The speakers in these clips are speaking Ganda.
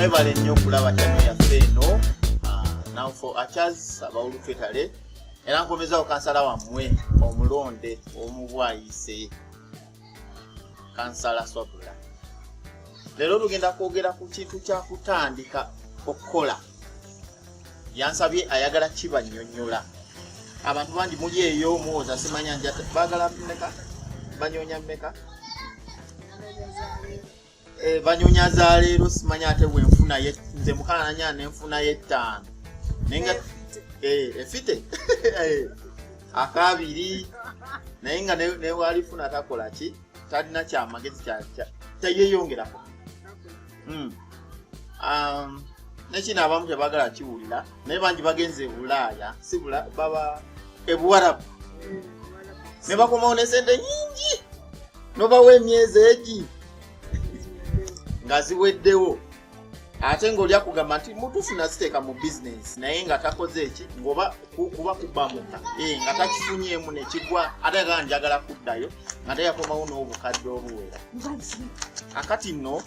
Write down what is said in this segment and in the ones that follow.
Mwebale nnyo okulaba channel yaffe eno, Now for Archers abawulufetale, era nkomezawo kansala wammwe omulonde omubwayise, Kansala Swabula. Leero tugenda kwogera ku kintu kya kutandika okukola. Yansabye, ayagala kibannyonnyola. Abantu bangi muli eyo muwoza simanya nja baagala mmeka, banyonya mmeka. Banyonya za leero, simanya ate bwenfuna nze mukananya nenfunayo 5, naye nga efite akabiri, naye nga newalifuna takola ki, talina kyamagezi teyeyongerako. Nekino abamu tebagala kiwulira, naye bangi bagenze e Bulaaya, si baba ebuwarabu, ne bakomawo nesente nyingi, nobawa emyezi egi nga ziweddewo, ate ng'oli akugamba nti mutuufu naziteeka mu bizinensi, naye nga takoze eki ng'oba kuba kubamuka, nga takifunyeemu nekigwa, ate agamba njagala kuddayo, nga teyakomawo n'obukadde obuwera. Akati nno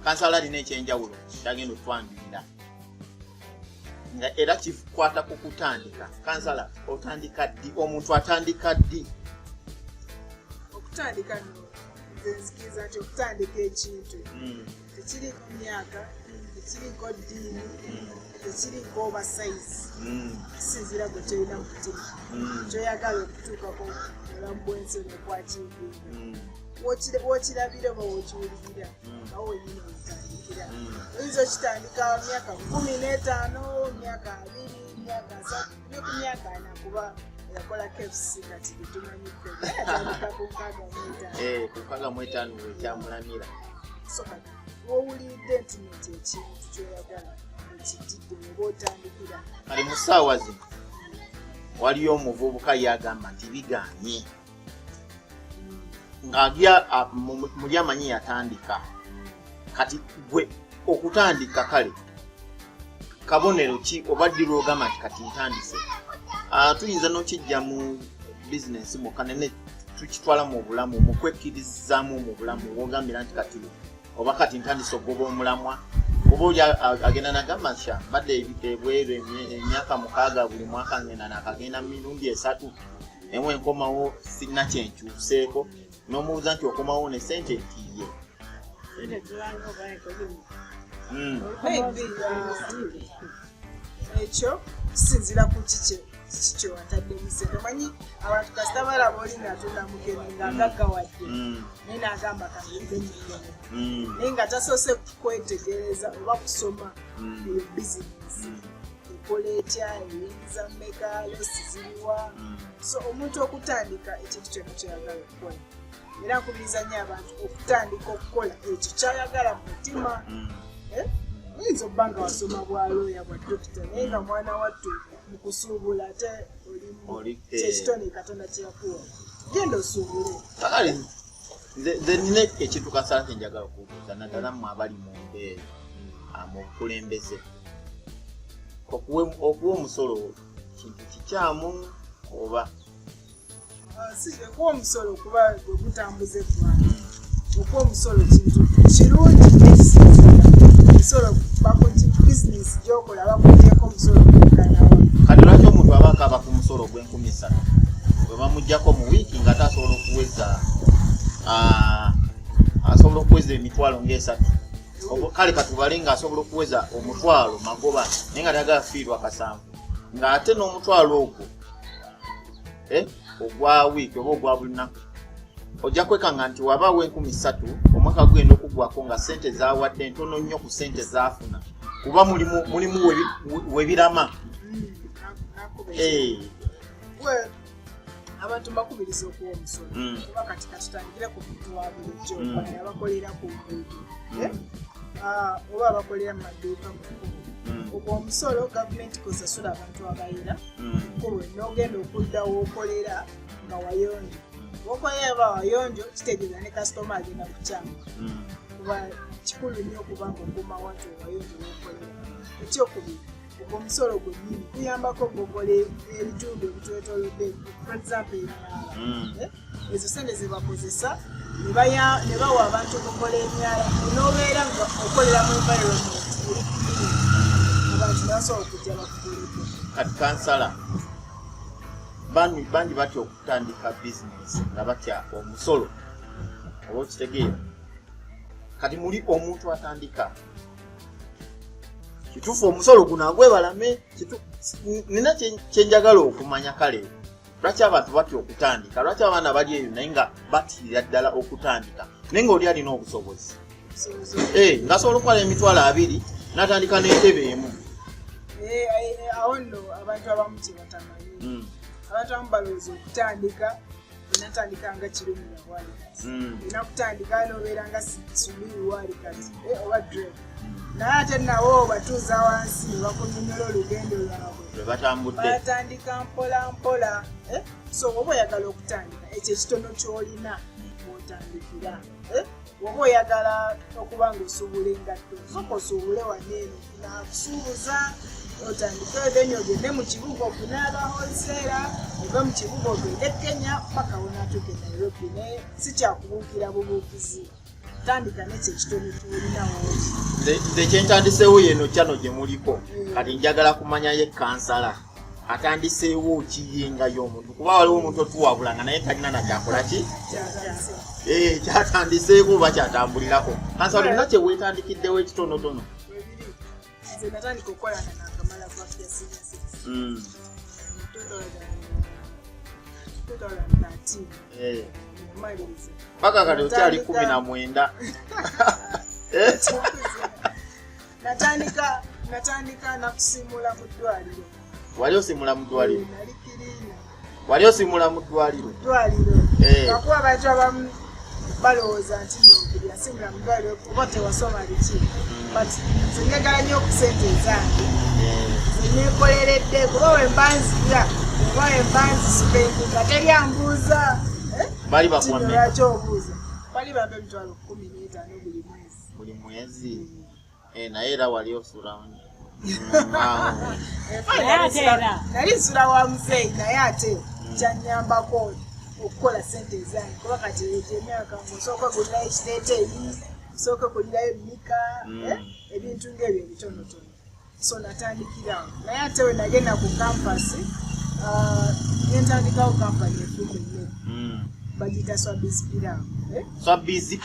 kansala alina ekyenjawulo kyagenda otwanjulira, nga era kikwata ku kutandika. Kansala, otandika ddi? Omuntu atandika ddi? Okutandika nno, nze nzikiriza nti okutandika ekintu tekiriiko myaka, tekiriiko ddiini, tekiriiko oba sayizi. Kisinziira gwe kyolina mu mutima, kyoyagala okutuukako mulamu bwensi nokwakiivinga, wokirabira oba wokiwulirira, awo wenyini wetandikira. Oyinza okitandika myaka 15, myaka 20, myaka 30, ne ku myaka 40, kuba yakola KFC kati getumanyi ffe yatandika ku 65. Ku 65 wekyamulamira. So kati wowulidde nti nti ekintu kyoyagala ekijjidde, oba otandikira. Kale mu ssaawa zino waliyo omuvubuka yagamba nti biganye, ng'agya muli amanyi yatandika. Kati gwe okutandika, kale kabonero ki oba ddi lwogamba nti kati ntandise? Tuyinza n'okijja mu bizinensi mwokka, nene tukitwala mu bulamu, mu kwekkirizaamu mu bulamu, wogambira nti kati oba kati ntandise okugoba omulamwa. Oba oli agenda nagamba nsha mbadde ebweru emyaka 6, buli mwaka ngenda nakagenda mirundi 3, naye nkomawo sirina kyenkyuseeko. N'omubuuza nti okomawo ne sente ntiye. Maybe ekyo kisinziira ku kiki kyewataddemu sente. Omanyi abantu kasita balaba oli ngaatunda mukene ng'agaggawadde, naye n'agamba kagende mukene, naye nga tasoose kwetegereza oba kusoma eyo bizinesi ekola etya, eyingiza mmeka, loss ziriwa. So omuntu okutandika ekintu kyonna kyoyagala okukola, era nkubiriza nnyo abantu okutandika okukola ekyo kyayagala mu mutima. Oyinza okuba nga wasoma bwa looya, bwa dokita, naye nga mwana wattu mu kusuubula ate olimu kyekitone Katonda kyeyakuwa, genda osuubule. Kakale nze nina ekintu kasala kyenjagala okubuuza, naddala mmwe abali mu mbeera mu bukulembeze. Okuwa omusolo kintu kikyamu oba? Si okuwa omusolo, kuba gwe gutambuza eggwanga. Okuwa omusolo kintu kirungi nekisinzira omusolo bizinesi gyokola bakugyeko omusolo gwenkanawa. Kati lwaki omuntu aba akaaba ku musolo ogw'enkumi 3 bwe bamugjako mu wiiki, nga ate asobola okuweza asobola okuweza emitwalo ng'esatu? Kale katubale ng'asobola okuweza omutwalo magoba, naye nga tayagala fiirwa kasanvu, ng'ate n'omutwalo ogwo ogwa wiiki oba ogwa bulinaku, ojja kwekanga nti wabaawo 3000, omwaka gugenda okuggwako nga sente zawadde ntono nnyo ku sente zaafuna, kuba mulimu webirama. Well, abantu mbakubiriza okuwa omusolo, kuba kati katutandikire ku muntu wa bulijjo, bano abakolera ku nguudo, eh? Oba abakolera mu maduuka mu kkubo. Ogwo omusolo gavumenti kwesasula abantu abayera kkubo, n'ogenda okudda w'okolera nga wayonjo. Wokolera ba wayonjo, kitegeeza ne kasitoma agenda kukyama, kuba kikulu nnyo okuba nga okuuma wantu ewayonjo wokolera. Ekyokubiri, ogwo omusolo gwennyini guyambako okugogola ebitundu ebitwetolodde, for example emyala. Eh? Ezo sente zebakozesa Ne bawa abantu okukola emyala, onoobeera nga okolera mu environment eri clean, abantu nebasobola okujja bakuguleko. Kati kansala, bangi batya okutandika bizinesi nga batya omusolo, oba okitegeera? Kati muli omuntu atandika, kituufu omusolo guno agwebalame? Nina kyenjagala okumanya. Kale lwaki abantu batya okutandika? Lwaki abaana bali eyo naye nga batiira ddala okutandika, naye nga oli alina obusobozi, ng'asobola okutwala 20,000 n'atandika n'entebe emu? Awo nno abantu abamu kye batamanyi, abantu abamu balowooza okutandika onatandika nga Kirumira wali kati, olina kutandika nobeera nga Sumiri wali kati, oba Drake. Naye ate nabo batuuza wansi ne bakunyonyola olugendo lwabwe lwe batambudde. Batandika mpola mpola. So oba oyagala okutandika, ekyo ekitono ky'olina mwotandikira. Oba oyagala okuba nga osuubula engatto, sooka osuubule waneeno nakusuubuza, otandike, then ogende mu kibuga ofune aba wholesaler, ove mu kibuga ogende e Kenya, paka wonaatuuka e Nairobi. Naye si kyakubuukira bubuukizi, tandika nekyo ekitono kyolinawo. Nze kyentandiseewo yeno kyano gye muliko. Kati njagala kumanya ye kansala atandiseewo ki ye nga y'omuntu, kuba waliwo omuntu otuwabula nga naye talina nakyakola ki. Kyatandiseeko oba kyatambulirako. Kansala, olina kye weetandikiddewo ekitonotono? Webiri. Nze natandika okukola nga nakamala kwafya senior six mu 2013. Maliriza. Paka kati okyali 19. Natandika nakusimula mu ddwaliro. Wali osimula mu ddwaliro? Nali cleaner. Wali osimula mu ddwaliro? Ddwaliro. Kakuba abantu abamu balowooza nti nobuli asimula mu ddwaliro oba tewasoma biki, but nze njagala nnyo okusente ezange nze nekoleredde, kuba wemba nzirya oba wemba nzispendinga teri ambuuza. Eh? Bali bakuwa Kino mmeka? lwaki obuuza? Bali bampa 150,000 buli mwezi. Buli mwezi. Naye era wali osula awo. Naye ate era- Nali nsula wa muzeeyi, naye ate kyanyambako okukola sente ezange, kuba kati egyo emyaka ngaosooka ogulirayo ekiteeteeyi, osooka ogulirayo emika, ebintu ngaebyo ebitonotono. So natandikirawo, naye ate we nagenda ku campus, nentandikawo kampani efumba emmere, bagiyita Swabis Pilawo, eh? Swabizi P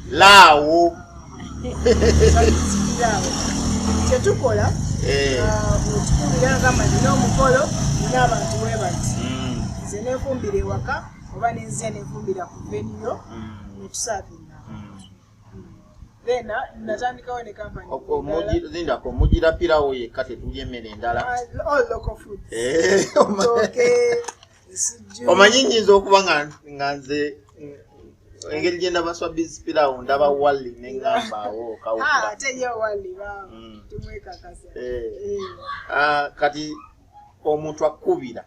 laawo. Swabis Pilawo kyetukola, otukubira ngamba nina omukolo, nina abantu webati, nze nenfumbira ewaka oba nenzija nenfumbira ku venue, netusaavinga. Then natandikawo ne kampani endala. Lindako, mugira pirawo yekka, tetulya emmere endala? All local foods. Tooke, ensujju. Omanyi nyinza okuba nga nze engeri gye ndaba Swabizi Pirawo, ndaba Wali neŋŋambaawo kawuka. Ate ye Wali ba tumwekakasa. Ah, kati omuntu akkubira,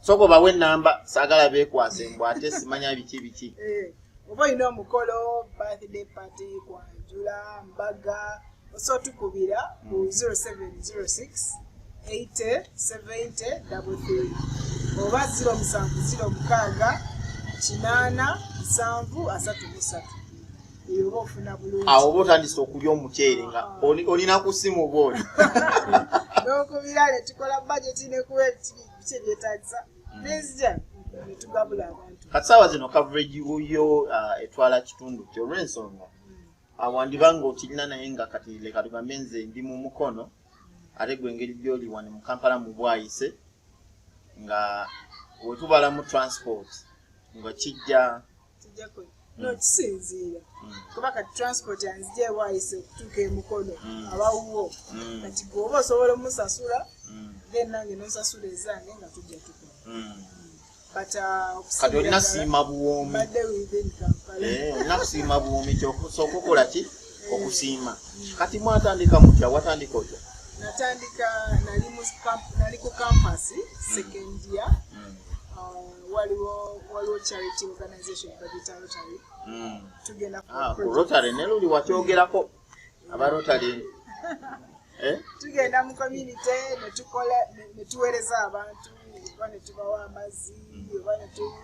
sooka obawe enamba, saagala beekwase mbw ate simanya biki biki. Oba olina omukolo, birthday party, kwanjula, mbaga, osobola tukubira ku 0706 80 70 33 oba 0706 80 7 33. Eyo oba ofuna bulungi. Awo oba otandise okulya omuceere nga olina ku simu bwoli. N'okubira ne tukola budget nekuwa biki ebyetagisa, nenzija netugabula abantu. Kati saawa zino coverage yo etwala kitundu ki? Olw'ensonga wandiba nga okirina, naye nga kati leka tugambe nze ndi mu Mukono, ate gwe engeri gyoli wano mu Kampala mu Bwayise, nga wetubalamu transport nga kijja. Kijja no kisinziira, kuba kati transport anzija ewaayise okutuuka emukono, abawuwo. Kati gwe oba osobola omusasula, then nange nonsasula ezange nga tujja tukola. But Kati olina okusingira siima buwoomi. Mbadde within Kampala. Olina kusiima buwoomi. Kyosooka okola ki? Okusiima. Kati mwatandika mutya? Watandika otya? Natandika nali ku campus second year. Waliwo charity organization bagiyita Rotary. Tugenda ku Ah, ku projects. Rotary ne luli wakyogerako aba Rotary, eh? Tugenda mu community netukola, netuweereza abantu, oba netubawa amazzi, oba netukola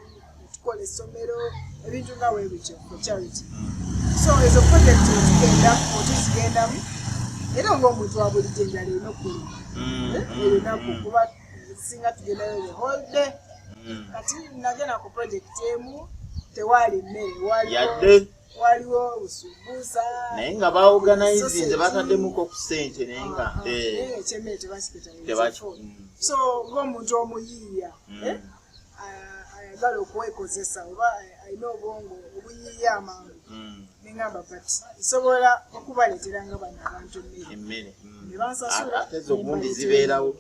okukola essomero, ebintu nga bwe bityo for charity. So ezo project otugenda otuzigendamu, era ng'omuntu wa bulijjo enjala erina okuluma erunaku, kuba singa tugendayo the whole day. Kati nagenda ku project emu, tewaali mmere, yadde. Waliwo busumbusa. Naye nga baorganizinze, bataddemuko ku ssente, naye nga naye ekyemmere tebakiketa. So ng'omuntu omuyiiya, ayagala okwekozesa oba alina obwongo obuyiiya amangu, neŋamba, but nsobola okubaleetera nga bano abantu emmere. Emmere. Ne bansasula. Ate zo gundi zibeerawo,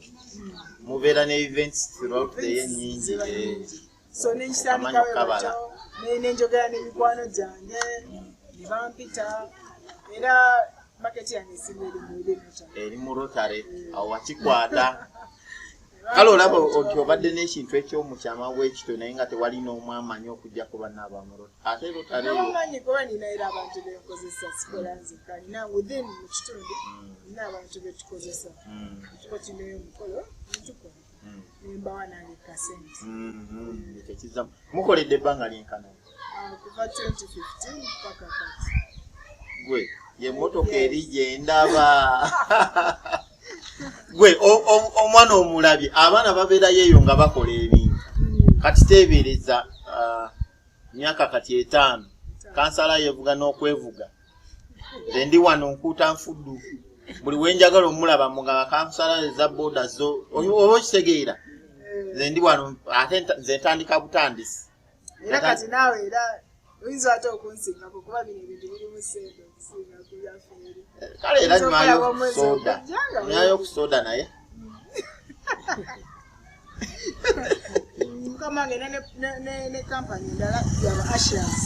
mubeera ne events throughout the year nyingi. Ziba nyingi. So nenkitandikawo okabala. Batyo nenjogera n'emikwano gyange ne bampita, era market yange esinga eri mu Rotary. Eri mu Rotary, awo wakikwata. Kale olaba nti obadde n'ekintu ekyomukyama bwekityo, naye nga tewali n'omu amanyi okujjako bannaaba mu Rotary, ate Rotary eyo. Nabamanyi, kuba nina era abantu benkozesa, sikola nzekka. Nina within mu kitundu, nina abantu betukozesa. Tuba tuneyo omukolo netukola, nembawa nange kasente. Ekyo kizzamu. Mukoledde ebbanga lyenkana? Kuva 2015 paka kati. Gwe yemmotoka eri gyendaba, gwe omwana omulabye, abaana babeerayo eyo nga bakola ebintu. Kati teebereza, myaka kati 5, kansala yevuga n'okwevuga. Nze ndi wano nkuuta nfuddu, buli wenjagala omulaba mugamba, kansala, eza boda zo oba okitegeera. Nze ndi wano ate nze ntandika butandisi. Era kati naawe era oyinza ate okunsingako, kuba bino ebintu birimu sente okusinga ku byaffe eri. Kale era Oyinza nywayo okulaba omwezi soda. ogujja nga Nywayo ku soda, naye Mukama wange, era ne kampani endala yaba ushers.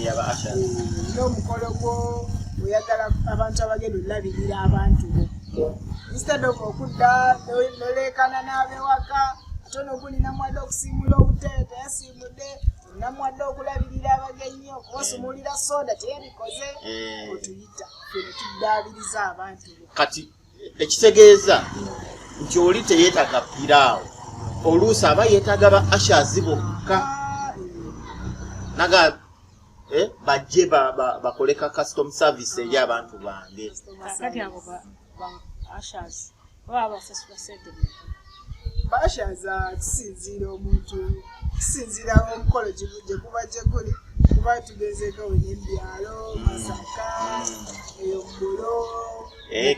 Yaba ushers. N'omukolo gwo oyagala abantu abagenda olabirira abantu bo, instead of okudda noleekana n'abewaka, ate onoguli namwadde okusiimula obutebe teyasiimudde, namwadde okulabirira abagenyi, okubasumulira soda teyabikoze, otuyita ffe ne tuddaabiriza abantu bo. Kati ekitegeeza nti oli teyeetaaga piraawo, oluusi aba yeetaaga ba ushers bokka. Ah, eh. Naga bajje bakole ka custom service eri abantu bange. Kati abo ba ushers baba basasula sente mmeka? Ba ushers, kisinziira omuntu, kisinziira omukolo gye guba gye guli, kuba tugenzeeko wenebyalo, Masaka eyo, Bulo.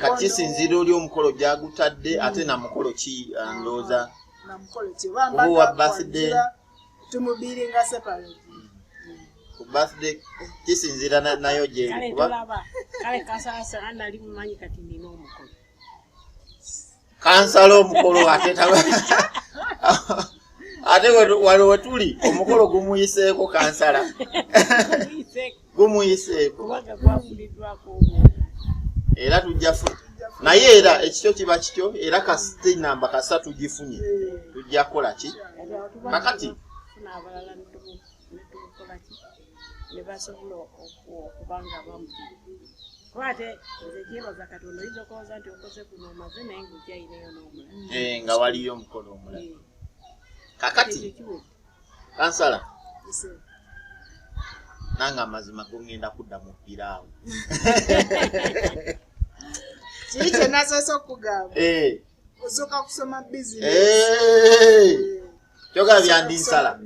Kati kisinziira oli omukolo gyagutadde, ate na mukolo ki, ndowooza. Na mukolo ki. Oba owa birthday. Tumubiringa separate. Ku birthday kisinziira nayo gyeri. Kale Kuba tolaba, kale kasaasana nali mumanyi, kati nina omukolo. Kansala omukolo ate ate wano wetuli omukolo gumuyiseeko kansala. Muyise. Gumuyiseeko. Kubanga gwafuliddwako omwo. Era tujja naye era ekityo kiba kityo, era kasite namba kasa tugifunye, tujja kukola ki kakati. Funa abalala netubukola ki ne basobola okuba nga bamu, kuba ate nze gyebaza Katonda, oyinza okulowooza nti okoze guno omaze, naye ngaojjayineyo n'omulala. Nga waliyo omukolo omulala. Kakati Ekyo kiwedde. Kansala, nange amazima gongenda kudda mu piraawo. Kiri kye nasoose okugamba, osooka kusoma bizinesi. Kyogaa byandinsala.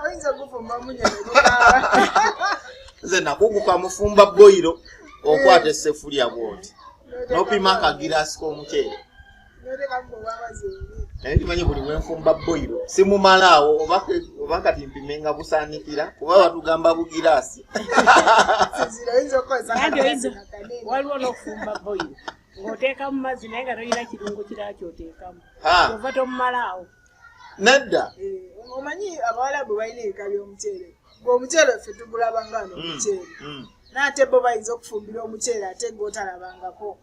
Oyinza okufumba munyo negukaaba. Nze nakuguka mufumba boyiro, okwata esefulya bwoti n'opima akagiraasi k'omuceere. Notekamu obwamazzi obubi. Naye kimanyi buli wenfumba boyiro simumalaawo, oba kati mpime nga busaanikira, kuba batugamba bugiraasi. Sinzira, oyinza okukozesa Kandi akagiraasi oyinza kakanene. Waliwo n'okufumba boyiro ng'oteekamu mazzi, naye nga tolina kirungo kirala kyoteekamu, ova tomumalaawo. Nedda. Omanyi abawalabu balina ebika by'omuceere, ng'omuceere ffe tugulaba nga wano omuceere, naate bo bayinza okufumbira omuceere ate gwotalabangako.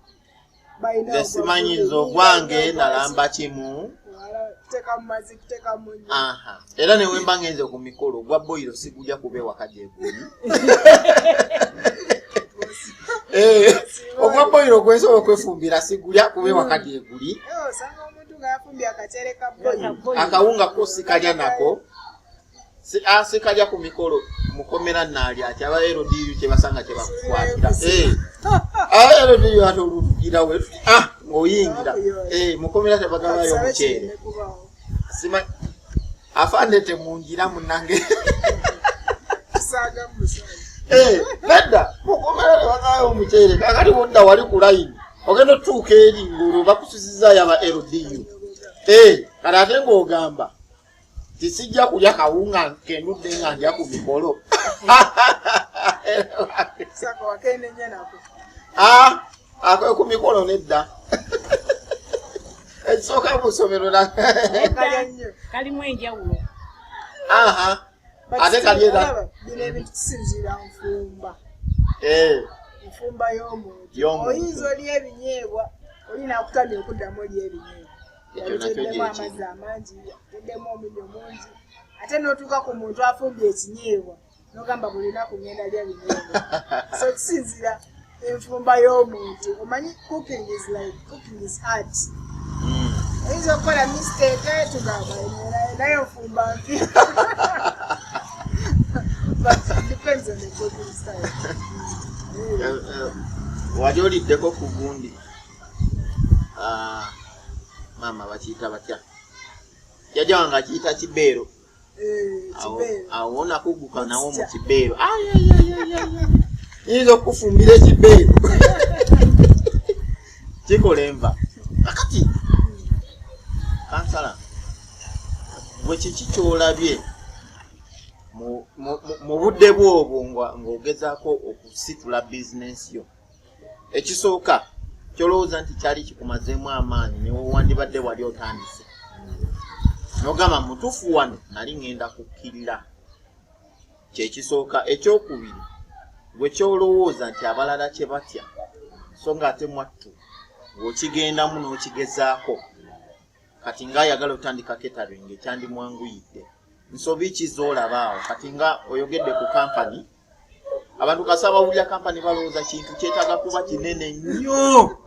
Balina Nze simanyi, nze ogwange nalamba kimu. Kuteeka mu mazzi, kuteeka mu nnyo. Aha, era newemba ngenze ku mikolo, ogwa boyiro sigujja kuba ewaka gyeguli. Ogwa boyiro gwensobola okwefumbira sigulya kuba ewaka gyeguli. Osanga omuntu ng'afumbye akaceere ka boyiro. Akawunga ko sikalya nako. Sikalya ku mikolo mukomera naali ati aba LDU kyebasanga kyebakukwatira. Aba LDU ate olutugira we ah ng'oyingira mukomera tebagabayo omuceere. Afande temungira munange. Nedda mukomera tebagabayo omuceere kakati wodda wali ku layini ogenda otuuka eri ng'olwo bakususizaayo aba LDU. Kati ate ng'ogamba tisijja kulya kawunga kendudde nga ndya ku mikolo. Ku mikolo nedda. Ekisooka mu ssomero kalimu enjawulo. Ate kali era bino ebintu kisinziira nfumba. Nfumba y'omuntu. Oyinza olya ebinyeebwa oli nakutamya okuddamu olya ebinyeebwa. Yateddemu amazzi amangi, yateddemu omunnyo mungi, ate n'otuuka ku muntu afumbye ekinyeebwa n'ogamba buli lunaku ngenda lya binyeebwa. So kisinziira enfumba y'omuntu. Omanyi cooking is like cooking is art. Oyinza okukola mistake tugamba naye nfumba mpi. But it depends on the cooking style. Wali oliddeko ku gundi maama bakiyita batya? Jjajja wange akiyita kibeero. Awo nakuguka nawo mu kibeero. Yinza okufumbira ekibeero kikola enva. Kakati kansala gwe kiki kyolabye mu budde bwobwo ng'ogezaako okusitula bizinensi yo? Ekisooka kyolowooza nti kyali kikumazeemu amaanyi newewandibadde wali otandise nogamba mutuufu wano nali ŋŋenda kukkirira, kyekisooka. Ekyokubiri gwe kyolowooza nti abalala kye batya so ng'ate mwattu ng'okigendamu n'okigezaako kati ng'ayagala otandika catering ekyandimwanguyidde, nsobi ki z'olaba awo? Kati nga oyogedde ku kampani, abantu kasa bawulira kampani balowooza kintu kyetaaga kuba kinene nnyo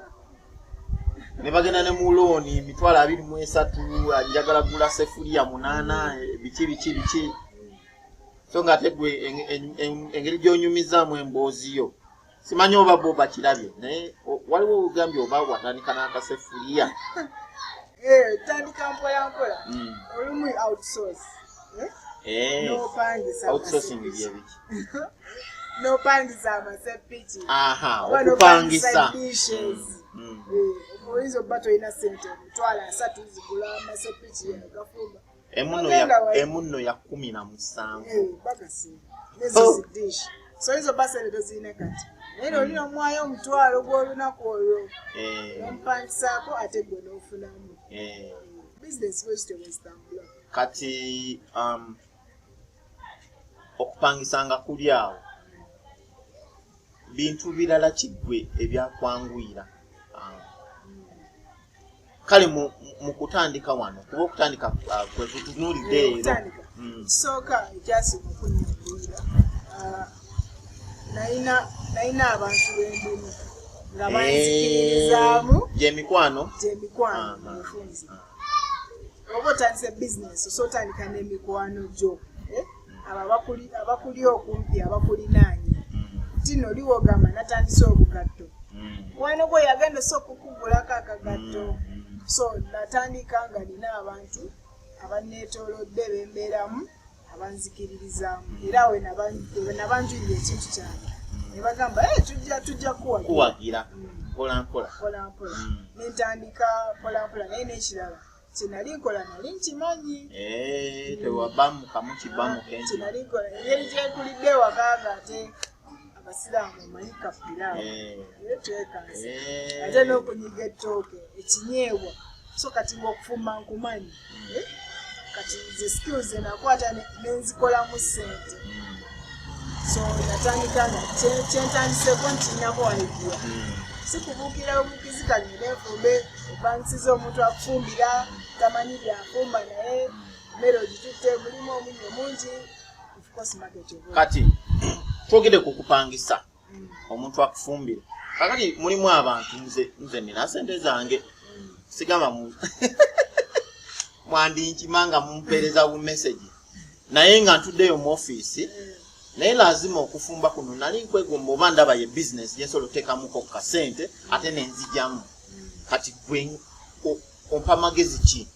ne bagenda ne mu looni 23,000, njagala gula sefuliya 8, biki biki biki, so nga ate gwe engeri gy'onyumizaamu emboozi yo simanyi oba bo bakirabye, naye waliwo ogambye oba watandika n'akasefuliya. Tandika mpola mpola, olumu outsource. N'opangisa. Outsourcing byebiki? N'opangisa amasepiki. Okupangisa. Dishes. Oyinza obba tolina sente 300,000 zigula amasepiki agafumba. Emunno ya 17. Bagasiima nezo zi dish. So oyinza obba sente tozirina kati, naye olina omwayo 500 gw'olunaku olwo n'omupangisaako ate gwe n'ofunamu. Bizinesi bwezityo bwezitambula. Kati okupangisanga kuli awo, bintu birala kiggwe ebyakwanguyira kale mu kutandika wano, kuba okutandika kwe tutunuulidde leero? Kisooka ekyasinga okunyanguyira, nalina abantu bendimu nga banzikiririzaamu. Gyemikwano. Gyemikwano mufunzi. Oba otandise bizinesi osa otandika n'emikwano gyo, abo abakuli okumpi, abakulinaanye, nti no oliwo ogamba natandise obugatto, mukwano gwe yagenda osooka okugulako akagatto. So natandika nga nina abantu abanneetoolodde bembeeramu abanzikiririzaamu, era we nabanjulira ekintu kyange ne bagamba tujja kuwagira mpola mpola. Mpola mpola nentandika mpola mpola, naye n'ekirala kyenali nkola nali nkimanyi. Tewabamu kamu kibamu kengi. Kyenali nkola engeri gyenkulidde ewaka nga ate abasiraamu omanyi kapiraawo twekanze ate n'okunyiga ettooke ekinyeebwa, so kati ngaokufumba nkumanyi. Kati nze skills enakwata nenzikolamu ssente. So natandika nga kyentandiseko ntiinako idea, si kubuukira bubuukizi kangende nfumbe. Opangisiza omuntu akufumbira tamanyi byafumba, naye emmere ogitutte mulimu omunnyo mungi. Of course market oba Kati twogedde ku kupangisa omuntu akufumbira. Kakati mulimu abantu, nze nina sente zange, sigamba mu mwandinkima nga mumpeereza bu message. Naye nga ntuddeyo mu ofiisi, naye lazima okufumba kuno nali nkwegomba, oba ndaba ye bizinesi gyensobola okuteekamuko ku kasente ate nenzigyamu. Kati gwe ompa magezi ki?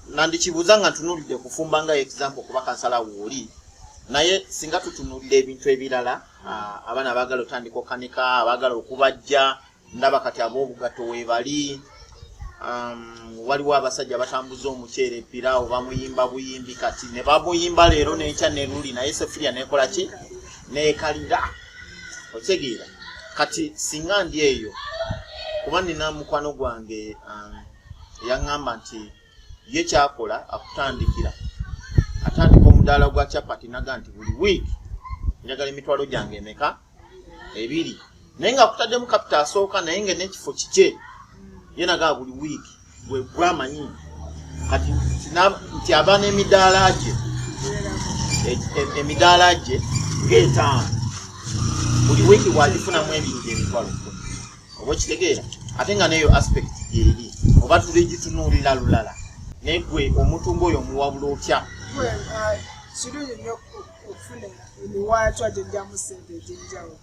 Nandikibuuza nga ntunuulidde kufumba nga example, kuba kansala wooli, naye singa tutunuulira ebintu ebirala, abaana abaagala otandika okanika, abaagala okubajja, ndaba kati ab'obugatto weebali, waliwo abasajja batambuza omuceere, piraawo bamuyimba buyimbi, kati ne bamuyimba leero n'enkya ne luli, naye sefuliya nekola ki? Neekalira. Okitegeera? Kati singa ndi eyo, kuba nina mukwano gwange yaŋŋamba nti ye kyakola akutandikira, atandika omudaala gwa chapati, naga nti buli wiiki njagala emitwalo gyange emeka? 2, naye nga akutaddemu capital asooka, naye nga n'ekifo kikye, ye nagaa buli wiiki gwe gwamanyi. Kati nti aba n'emidaala gye, emidaala gye ng'etaano, buli wiiki bwagifunamu ebiri gyemitwalo 10, oba okitegeera? Ate nga neyo aspect gyeri, oba tuligitunuulira lulala. Naye gwe omuntu ngaoyo omuwabula otya? Well, kirungi nnyo okufuna emiwaatwa gyojjamu ssente egy'enjawulo,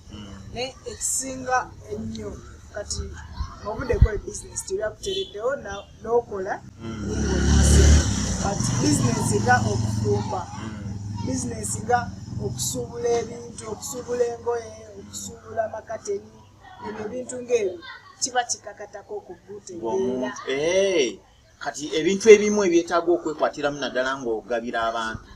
naye ekisinga ennyo kati obudde kola bizinesi tebyakutereddewo n'okola naye ng'olina ssente. But bizinesi nga okufumba, bizinesi nga okusuubula ebintu, okusuubula engoye, okusuubula amakateni, ebyo ebintu ng'ebyo kiba kikakatako okugutegeera. Ng'omuntu, kati ebintu ebimu ebyetaaga okwekwatiramu, naddala ng'ogabira abantu,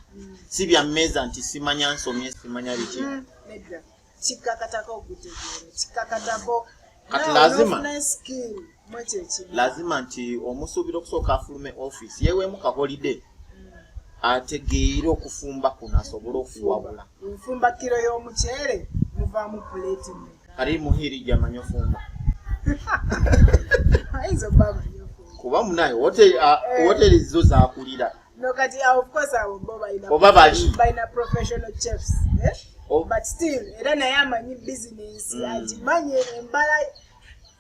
si bya mmeeza nti simanya nsomye, simanya biki. Nedda, kikakatako okutegeera, kikakatako. Kati lazima. N'ofuna skill mu ekyo ekintu. Lazima nti omusuubira okusooka afulume office yeweemu ka holiday, ategeere okufumba kuno, asobole okuwabula. Nfumba kiro y'omuceere muvaamu puleeti mmeka? Kali muhiri jamanyi ofumba. Ayinza okuba amanyi ofumba. Kuba munaye hoteri zo zakulira. No, kati of course abo bo balina Oba bali. balina professional chefs, eh? Oh. But still era naye amanyi business, agimanye embala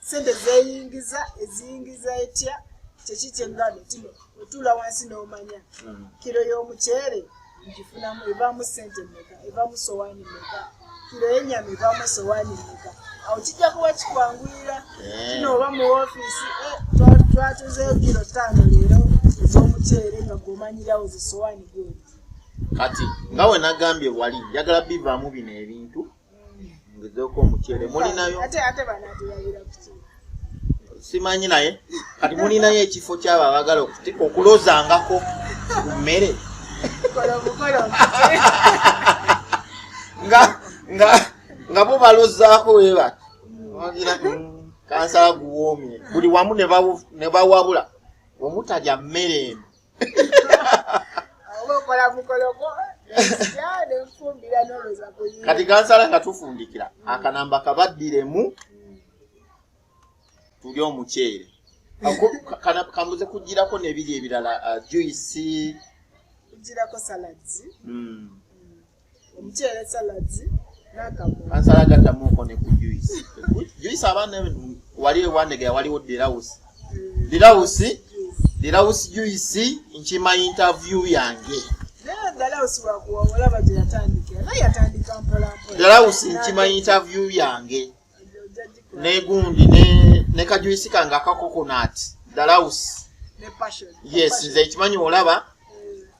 sente zeyingiza, eziyingiza etya, kyeki kyengano tino otuula wansi n'omanya kiro y'omuceere ngifunamu, evaamu sente mmeka, evaamu sowaani mmeka, kiro y'ennyama evaamu sowaani mmeka. Awo kijja kuba kikwanguyira. Kino oba mu ofiisi, twatuzeeyo kiro 5 leero ez'omuceere, nga gw'omanyirawo zisowaani gweri. Kati nga we nagambye wali, njagala bivaamu bino ebintu, ngezeeko omuceere mulinayo. Ate banaatulabira kuki? Simanyi, naye kati mulinayo ekifo kyabo abaagala okulozangako ku mmere? Kola omukolo omuceere. Nga bo balozaako webati. Wagira, kansala guwoomye buli wamu ne bawabula omutalya mmere eno. Oba okola mukolo gwo ya nenfumbira noloza kuyiira. Kati kansala nga tufundikira, akanamba kabaddiremu tulye omuceere. Kambuze kugirako n'ebiri ebirala, juice. Kugirako salads, omuceere, salads n'akamooli. Kansala gattamuuko ne ku juice. Juice abaana wali ewandegera waliwo Delawusi, Delawusi, Delawusi juice. Nkima interview yange. Naye Dalawusi wakuwa olaba gye yatandikira, naye yatandika mpola mpola. Delawusi nkima interview yange. Ojja gikola. Negundi ne kajuice kange aka coconut Dalawusi. Ne passion. Yes, nze ekimanyi olaba,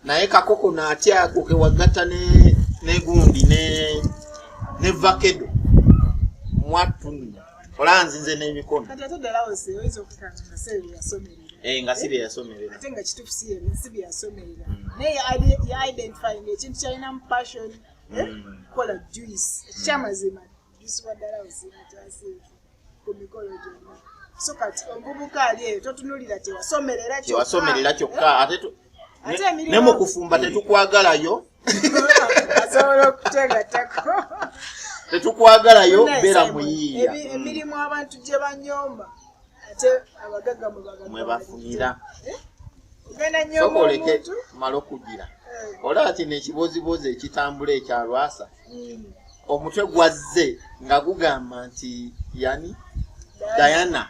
naye ka coconut ako kewagatta ne negundi ne vakedo mwattu olaba nzinze n'emikono. Kati ate Dalawusi oyinza okukanga nga si bye yasomerera. Eh, nga si bye yasomerera. Ate nga kituufu si bye yasomerera, naye ya identifying ekintu kyalinamu passion, eh? Kukola juice. Ekyamazima juice wa Dalawusi mukyasinze ku mikolo gyonna. So kati omuvubuka ali eyo, totunulira kyewasomerera. Kyewasomerera kyokka, ate Ate ne mu kufumba tetukwagalayo. Asobola okutegatako. Tetukwagalayo, beera muyiiya. Emirimu abantu gye banyooma, ate abagagga mwe bagagga. Mwe bafunira. Eh? Ogenda nyooma Sooka oleke omuntu. Male okugira. Olaba kino ekibozibozi ekitambula ekyalwasa, omutwe gwazze nga gugamba nti yani Diana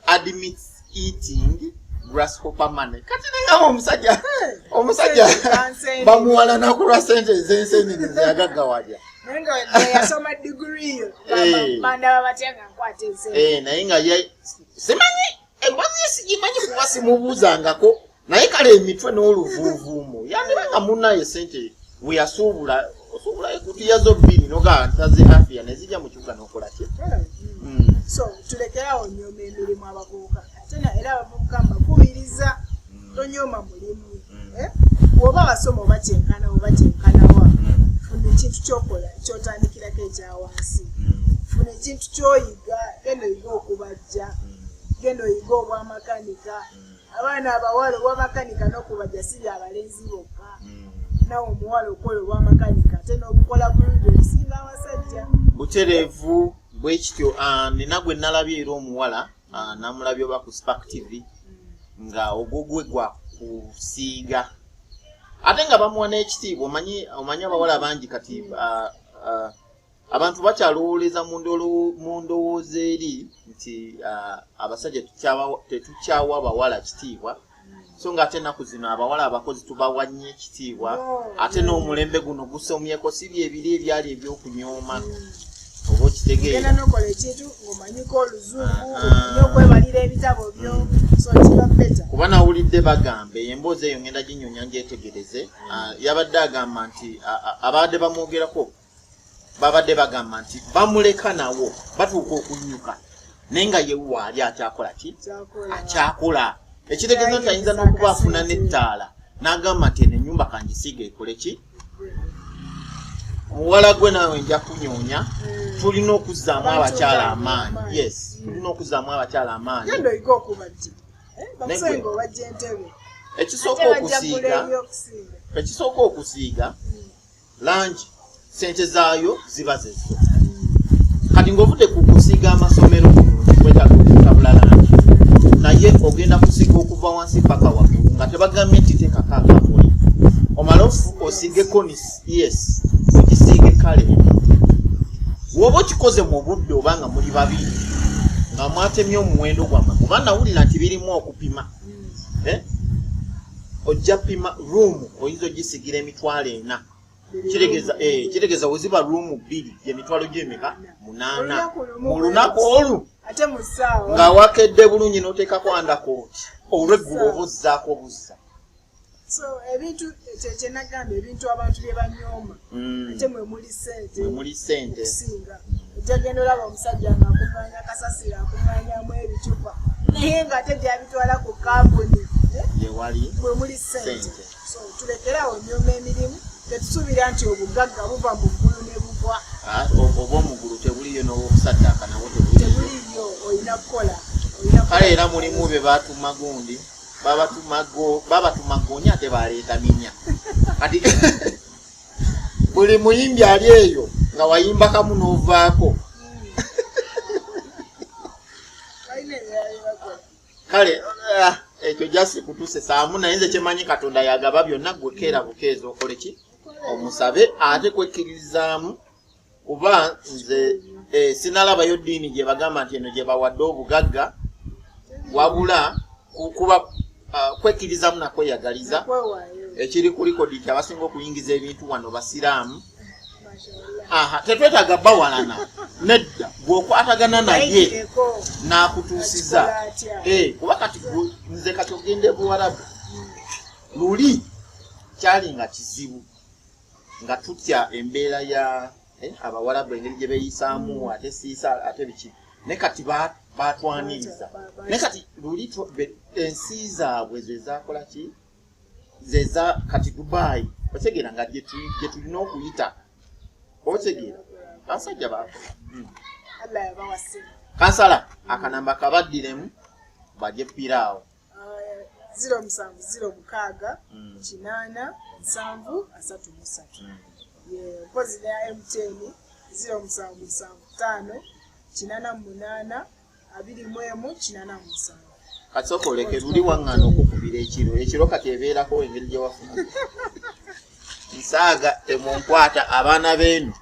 admits eating. Grasshopper money. Kati nengamba omusajja omusajja bamuwalana ku lwa sente ez'ensenene zeyagaggawalya. Naye nga yasoma diguri yo bandaba batya nga nkwata ensenene. Naye nga simanyi emboozi ye sigimanyi kuba simubuuzangako, naye kale emitwe n'oluvuuvuumo yandiba nga munnaye sente we yasuubula osuubula ekutiya zo bbiri nogaa ntaze afia nezijja mu kibuga n'okola ki. So tulekerawo nyooma emirimu abavubuka, ate era abavubuka mbakubiriza tonyooma mulimu. Bw'oba wasoma oba kyenkana oba kyenkanawa, funa ekintu kyokola kyotandikirako ekya wansi, funa ekintu kyoyiga, genda oyiga okubajja, genda oyiga obwamakanika. Abaana abawala obwamakanika n'okubajja si byabalenzi bokka, nawe omuwala okola obwamakanika ate n'obukola bulungi okusinga abasajja. Butereevu bwekityo. Nina gwe nalabye era omuwala namulabye oba ku Spark TV nga ogwogwe gwa kusiiga ate nga bamuwa n'ekitiibwa. Omanyi abawala bangi kati abantu bakyalowooleza mu ndowooza eri nti abasajja tetukyawa bawala kitiibwa, so nga ate ennaku zino abawala abakozi tubawa nnyo ekitiibwa, ate n'omulembe guno gusomyeko, si byebiri ebyali ebyokunyooma oba okitegeera. Ogenda nokola ekintu ng'omanyiko oluzungu, omanyi okwebalira ebitabo byo, so kiba better. Kuba nawulidde bagamba emboozi eyo ngenda ginyonya ngyetegereze. Yabadde agamba nti abadde bamwogerako babadde bagamba nti bamuleka nawo batuuka okunyuka, naye nga ye waali akyakola ki, akyakola, ekitegeeza nti ayinza n'okuba afuna n'ettaala n'agamba nti eno ennyumba kangisiiga ekole ki. Omuwala gwe naawe nja kunyoonya, tulina okuzzaamu abakyala amaanyi. Yes, tulina okuzzaamu abakyala amaanyi. Genda oyiga okubajja, bakusenga obajja entebe. Ekisooka okusiiga, ekisooka okusiiga langi sente zaayo ziba zezo. Kati ng'ovudde ku kusiiga amasomero wetaaga okutabula langi, naye ogenda kusiiga okuva wansi paka waggulu nga tebagambye nti teekako akamuli, omale osiige konisi. Yes, ogisiige. Kale woba okikoze mu budde oba nga muli babiri nga mwatemye omuwendo gwammwe, kuba nawulira nti birimu okupima, ojja pima room oyinza ogisigira 400,000, kitegeeza weziba ruumu bbiri gyemitwalo gyemeka 8 mu lunaku olu nga wakedde bulungi n'oteekako undercoat, olweggulo oba ozzaako buzza. So ebintu kyenagamba, ebintu abantu bye banyooma, ate mwe muli sente. Mwe muli sente. Okusinga ojja genda olaba omusajja nga akuŋŋaanya kasasiro, akuŋŋaanyamu ebicupa, naye nga ate gyabitwala ku kampuni yewali mwe muli sente. So tulekerawo nyooma emirimu, tetusuubira nti obugagga buva mu ggulu ne bugwa. Oba omuggulu tebuliyo, n'obwokusaddaaka nabwo tebuliyo. Tebuliyo, olina kukola. Kale era mulimu be batuma gundi, babatuma gonya ate baleeta minya. Kati buli muyimbi ali eyo nga wayimba kamu n'ovaako. Kale ekyo jasi kutusesaamu, naye nze kyemanyi Katonda yagaba byonna. Gwe keera bukeeza okole ki, omusabe, ate kwekkiririzaamu, kuba nze sinalabayo ddiini gye bagamba nti eno gye bawadde obugagga, wabula kuba kwekkirizamu nakweyagaliza. Ekiri ku record nti abasinga okuyingiza ebintu wano basiraamu. Aha, tetwetaaga bawalana, nedda, bw'okwatagana naye n'akutuusiza. Kuba kati nze kati ogenda e Buwarabu, luli kyali nga kizibu nga tutya embeera ya Abawarabu engeri gye beeyisaamu, ate siisa ate biki, naye kati batwaniriza. Naye kati luli ensi zaabwe zezakola ki, zeza kati Dubai, otegeera, nga gye tulina okuyita, otegeera, abasajja bakola. Kansala akanamba kabaddiremu bajje piraawo. 0706 80 70 3. Mpozi ne MTN 0775 88 21 87. Kasooka oleke luli waŋŋaana okukubira ekiro, ekiro kati ebeerako engeri gye wafuna nsaaga temunkwata abaana beenu.